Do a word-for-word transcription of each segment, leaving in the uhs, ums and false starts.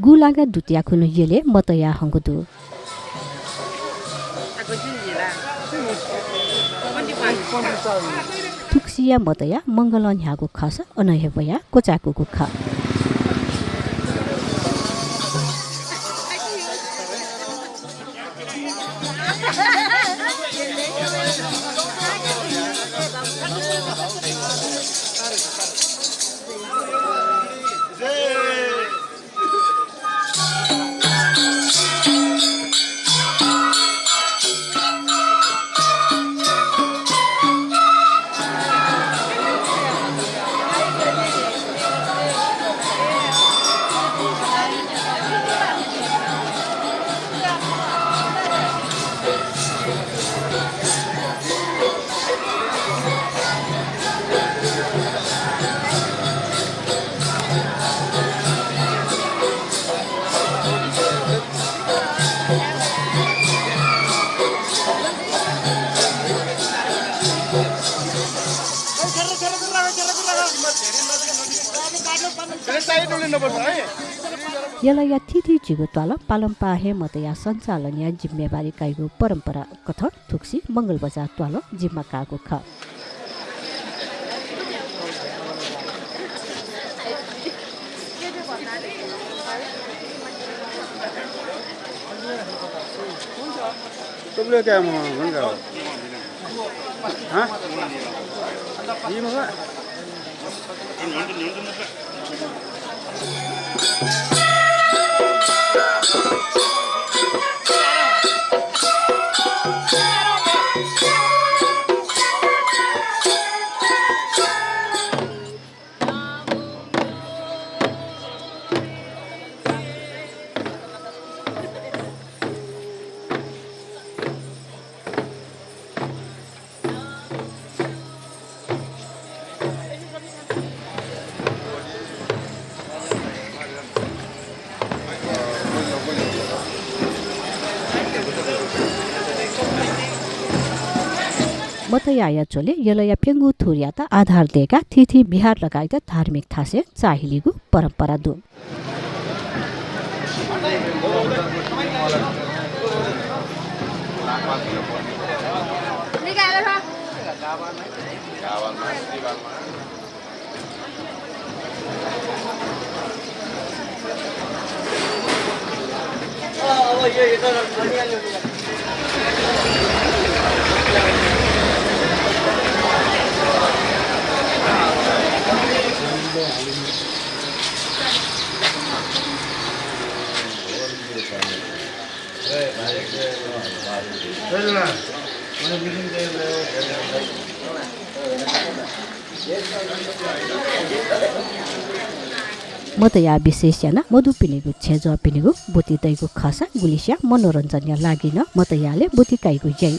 गुंलागा दुतिया खुन्हु यलय् मतया हंगु दु। थुगुसिया मतया मंगलं न्ह्याःगु खःसा अन हे वयाः क्वचाय्कूगु खः। यलया थीथी झीगु त्वालं पालंपाः हे मतया सञ्चालनया जिम्मेवारी काइगु परम्परा कथं थुगुसी मंगल बजार त्वालं जिम्मा काःगु खः। मतयाया झ्वलय् यलया प्यंगू थुरयात आधार दय्काः थीथी बिहार लगायत धार्मिक थासय् चाःहिलीगु परम्परा दु। मतया विशेष यानाः मदुपिनिगु छेँजःपिनिगु ब्वति दइगु खःसा गुलिस्या मनोरञ्जनया लागि नं मतयालय् ब्वति काइगु याइ।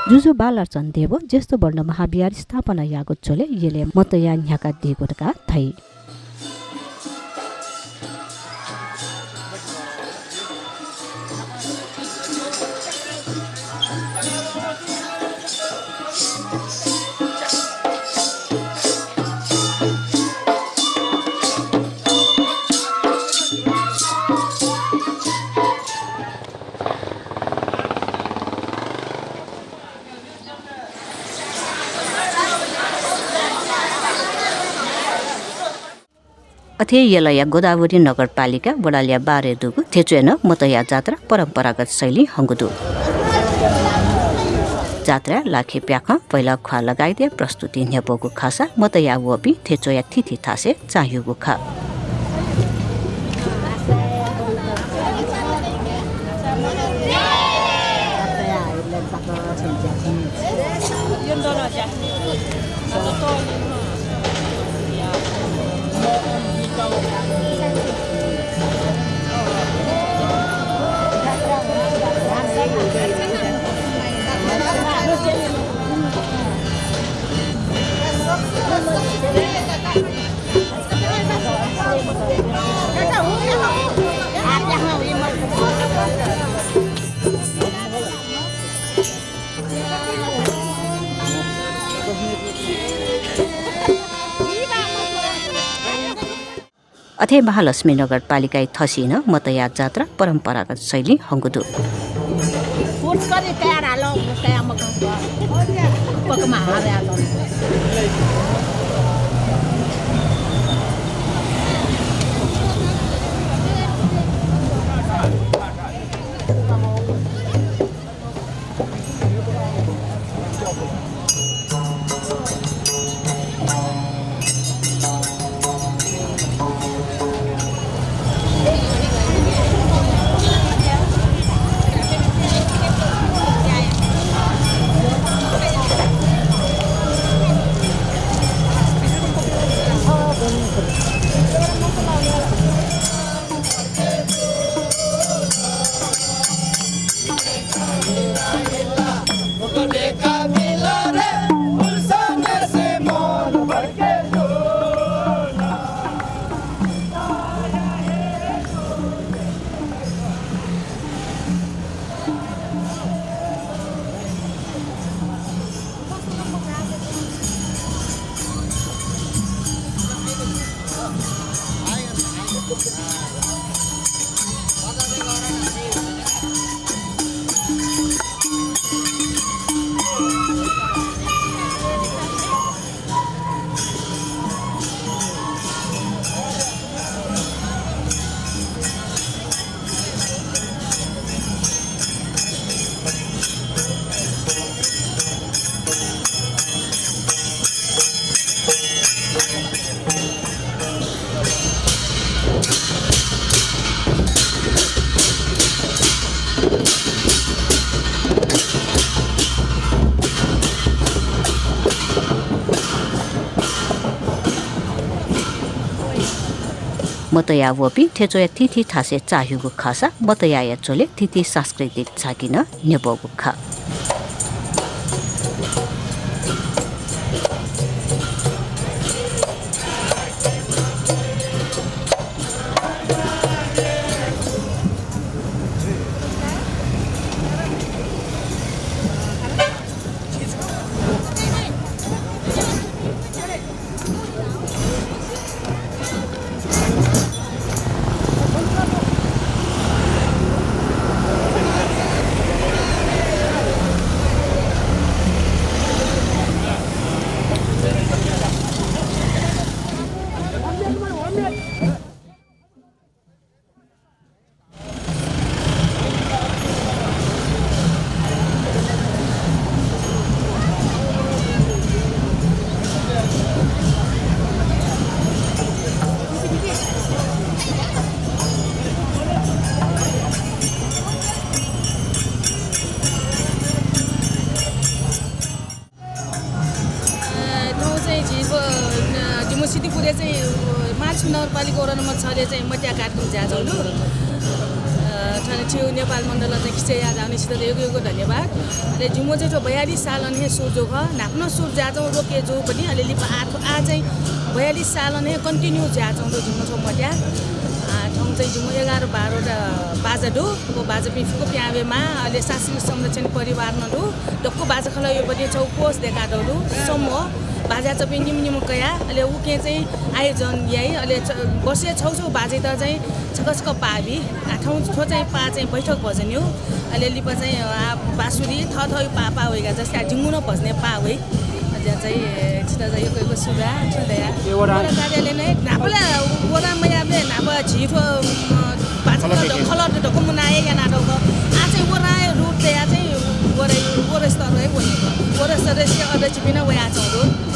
जुजु बालार्चन देवं ज्येष्ठ वर्ण महाविहार स्थापना याःगु झ्वलय् यलय् मतया न्ह्याकादीगु धकाः धाइ। अथे यलया गोदावरी नगरपालिका वडाल्या बाह्रय् दुगु थेच्वय् नं मतया जात्रा परम्परागत शैलीं हंगु दु। जात्राय् लाखे प्याखं, भैलख ख्वाः लगायतया प्रस्तुति न्ह्यब्वःगु खःसा मतयाः वःपिं थ्यंच्वया थीथी थासय् चाःह्यूगु खः। अथे महालक्ष्मी नगरपालिकाया थसिं नं मतयाः जात्रा परम्परागत शैलीं हंगु दु। मतयाः वःपिं थ्यंच्वया थीथी थासय् चाःह्यूगु खःसा मतयाःया झ्वलय् थीथी सांस्कृतिक झाँकी नं न्ह्यब्वःगु खः। अ, थौं चाहिँ झी व, अ, जिमि सिद्धिपुरय् चाहिँ, अ, महालक्ष्मी नगरपालिका वडा नम्बर छले चाहिँ मत्या कार्यक्रम जुयाच्वंगु दु। अ, थन छिगु नेपाल मण्डलं चाहिँ खिचय् यानाः जाःगुलिं छितः चाहिँ यक्व यक्व धन्यवाद। अले जिमि चाहिँ थ्व बयालिस सालं हे सुरु जूगु खः, न्हापा नं सुरु जुयाच्वंगु रोके जूगु पनि, अले लिपा आः थ्व, आः चाहिँ बयालिस सालं हे continue जुयाच्वंगु दु जिमि थ्व मत्या। अ, थौं चाहिँ जिमि एघार बाह्रवटा बाजा दु। व बाजापिं फुक्क पिहां वयेमाः, अले सांस्कृतिक संरक्षण परिवार नं दु। दक्व बाजाखलःयापट्टि छगू कोष दयेकातःगु दु। समूह बाजायापिं निम्ह निम्ह कयाः, अले उकिं चाहिँ आयोजन याइ। अले छ-, वर्षय् छगू छगू बाजायात चाहिँ छकः छकः पाः बी। आः थौं थ्व चाहिँ पाः चाहिँ बैठक भजनया। अले लिपा चाहिँ, अ, आः बाँसुरी थःथःया पाः पाः वइगु, जस्तै आः जिमिगु नं भजनया पाः वइ। अज्याः चाहिँ छितः चाहिँ यक्व यक्व सुभाय्, छु दया। ए, वडा। वडा कार्यालय नं न्हापा ला वडा मयाःबलय् न्हापा झी थ्व, अ, बाजा खलः दय्के। खलः दय्के दक्व मुनाः हे यानातःगु। आः चाहिँ वडाया रूप दयाः चाहिँ वडा, वडा स्तर हे वने। छिपिं नं वयाच्वंगु दु।